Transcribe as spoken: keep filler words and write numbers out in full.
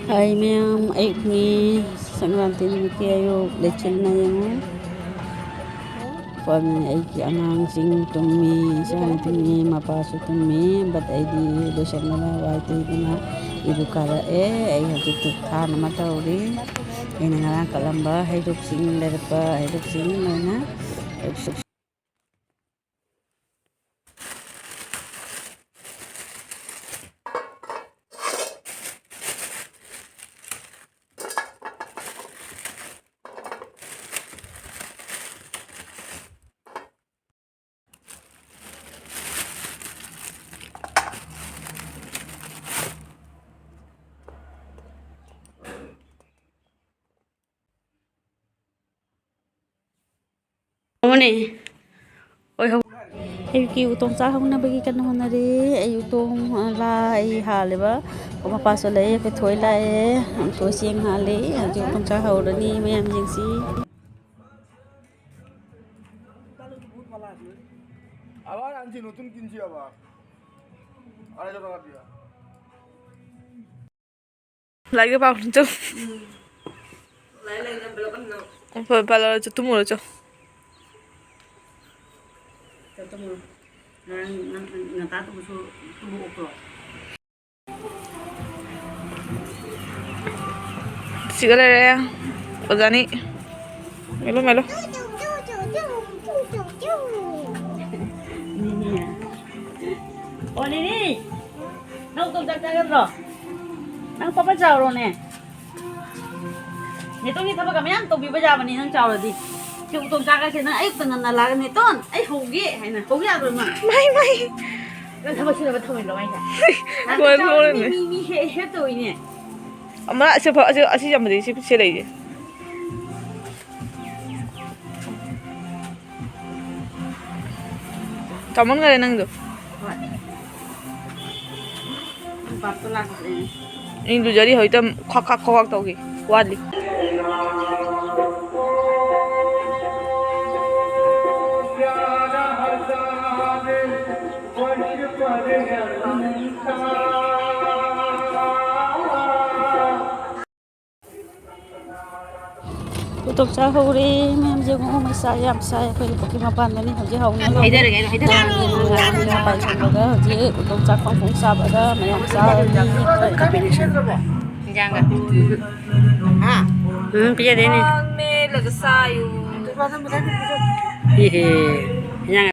ꯍꯥꯏ ꯃꯌꯥꯝ, ꯑꯌꯨꯛꯅꯤ, ꯁꯪꯀ꯭ꯔꯥꯟꯇꯤ ꯅꯨꯃꯤꯠꯀꯤ ꯑꯌꯨꯛ ꯂꯩꯆꯤꯜꯅ ꯌꯦꯡꯉꯨ꯫ ꯐꯣꯟ ꯑꯩꯒꯤ ꯑꯉꯥꯡꯁꯤꯡ ꯇꯨꯝꯃꯤ, ꯏꯆꯥ ꯇꯨꯝꯃꯤ, ꯃꯄꯥꯁꯨ ꯇꯨꯝꯃꯤ꯫ But ꯑꯩꯗꯤ ꯂꯣꯏꯁꯤꯟꯅꯕ ꯋꯥꯏ ꯇꯩꯗꯅ ꯏꯔꯨ ꯀꯥꯔꯛꯑꯦ꯫ ꯑꯩ ꯍꯧꯖꯤꯛ ꯙꯨꯞ ꯊꯥꯅꯕ ꯇꯧꯔꯤ꯫ ꯑꯩꯅ ꯉꯔꯥꯡ ꯀꯠꯂꯝꯕ ꯍꯩꯔꯨꯛꯁꯤꯡ, ꯂꯩꯔꯛꯄ ꯍꯩꯔꯨꯛꯁꯤꯡ ꯂꯣꯏꯅ ꯍꯣꯏ, ꯍꯧ-, ꯑꯌꯨꯛꯀꯤ ꯎꯇꯣꯡ ꯆꯥ ꯍꯧꯅꯕꯒꯤ ꯀꯟꯅ ꯍꯣꯠꯅꯔꯤ꯫ ꯑꯩ ꯎꯇꯣꯡ, ꯑ, ꯂꯥ ꯑꯩ ꯍꯥꯜꯂꯦꯕ꯫ ꯑꯩꯈꯣꯏ ꯃꯄꯥꯁꯨ ꯂꯩ, ꯑꯩꯈꯣꯏ ꯊꯣꯏ ꯂꯥꯛꯑꯦ, ꯑꯩꯈꯣꯏ ꯆꯦꯡ ꯍꯥꯜꯂꯤ꯫ ꯍꯧꯖꯤꯛ ꯎꯇꯣꯡ ꯆꯥ ꯍꯧꯔꯅꯤ ꯃꯌꯥꯝꯁꯤꯡꯁꯤ꯫ আবার আনছি, নতুন কিনছি আবার, আড়াইশো টাকা দিয়া। ꯂꯥꯏꯔꯤꯛ ꯄꯥꯎ ꯆꯣ꯫ ꯎꯝ꯫ ꯂꯥꯏꯔꯤꯛ ꯂꯩꯅꯕ ꯂꯧꯍꯟꯅꯕ꯫ ꯍꯣꯏ, ꯄꯥ ꯂꯧꯔꯣ ꯆꯣ, ꯇꯨꯝꯃꯨꯔꯣ ꯆꯣ꯫ ꯆꯣ, ꯇꯨꯝꯃꯨꯔꯣ꯫ ꯉꯔꯥꯡ ꯉꯟ-, ꯉꯟꯇꯥ ꯇꯨꯝꯕꯁꯨ ꯇꯨꯝꯕ ꯑꯣꯛꯄ꯭ꯔꯣ? ꯁꯤꯒ ꯂꯩꯔꯦ꯫ ꯑꯣꯖꯥꯅꯤ꯫ ꯃꯦꯂꯣ, ꯃꯦꯂꯣ꯫ ꯑꯣ, ꯅꯦꯅꯦ꯫ ꯅꯪ ꯎꯇꯣꯡ ꯆꯥꯛ ꯆꯥꯒꯗ꯭ꯔꯣ? ꯅꯪ ꯄꯥꯄꯥ ꯆꯥꯎꯔꯣꯅꯦ꯫ ꯅꯦꯇꯣꯟꯒꯤ ꯊꯕꯛꯀ ꯃꯌꯥꯝ ꯇꯧꯕꯤꯕ ꯌꯥꯕꯅꯤ ꯅꯪ ꯆꯥꯎꯔꯗꯤ꯫ ꯁꯤ ꯎꯇꯣꯡ ꯆꯥꯛꯀꯁꯦ ꯅꯪ ꯑꯌꯨꯛꯇ ꯉꯟꯅ ꯂꯥꯛꯑꯒ, "ꯅꯦꯇꯣꯟ, ꯑꯩ ꯍꯧꯒꯦ" ꯍꯥꯏꯅ ꯍꯧ ꯌꯥꯕ꯭ꯔꯣ ꯏꯃꯥ? ꯃꯥꯏ, ꯃꯥꯏ꯫ ꯅꯪ ꯊꯕꯛ ꯁꯨꯅꯕ ꯊꯝꯃꯤꯅꯣ ꯍꯥꯏꯁꯦ? ꯍꯣꯏ, ꯅꯪ ꯆꯥꯎꯔꯗꯤ ꯍꯣꯏꯅꯦ꯫ ꯃꯤ, ꯃꯤ, ꯃꯤ ꯍꯦ-, ꯍꯦꯞ ꯇꯧꯏꯅꯦ꯫ ꯑꯃ ꯑꯁꯤ ꯐ-, ꯑꯁꯤ, ꯑꯁꯤ ꯌꯥꯝꯕꯗꯤ ꯁꯤ, ꯁꯤ ꯂꯩꯁꯦ꯫ ꯆꯥꯎꯃꯟꯈꯔꯦ ꯅꯪꯗꯣ꯫ ꯍꯣꯏ꯫ ꯄꯥꯛꯇꯣ ꯂꯥꯛꯇ꯭ꯔꯦ꯫ ꯑꯩ ꯂꯨꯖꯔꯤ ꯍꯧꯖꯤꯛꯇ ꯈ꯭ꯋꯥꯛ ꯈ꯭ꯋꯥꯛ ꯈ꯭ꯋꯥꯛ ꯈ꯭ꯋꯥꯛ ꯇꯧꯈꯤ꯫ ꯋꯥꯠꯂꯤ꯫ ꯎꯇꯣꯡ ꯆꯥꯛ ꯍꯧꯔꯦ꯫ ꯃꯌꯥꯝꯁꯦ ꯌꯦꯡꯉꯣ, ꯃꯩ ꯆꯥꯛ ꯌꯥꯝ ꯆꯥꯏ꯫ ꯑꯩꯈꯣꯏ ꯄꯨꯈ꯭ꯔꯤ ꯃꯄꯥꯟꯗꯅꯤ ꯍꯧꯖꯤꯛ ꯍꯧꯅ ꯍꯩꯊꯔꯒꯦ, ꯑꯩꯅ ꯍꯩꯊꯔꯒꯦ꯫ ꯉꯥꯡꯉꯤ ꯃꯄꯥꯟ ꯊꯣꯡꯕꯗ ꯍꯧꯖꯤꯛ ꯎꯇꯣꯡ ꯆꯥꯛ ꯐꯣꯡ ꯐꯣꯡ ꯆꯥꯕꯗ ꯃꯌꯥꯝ ꯆꯥꯔꯅꯤ꯫ ꯏꯟꯖꯥꯡꯒ꯫ ꯎꯝ, ꯄꯤꯖꯗꯣꯏꯅꯦ꯫ ꯃꯦꯠꯂꯒ ꯆꯥꯌꯨ꯫ ꯏꯍꯦ꯫ ꯏꯟꯖꯥꯡ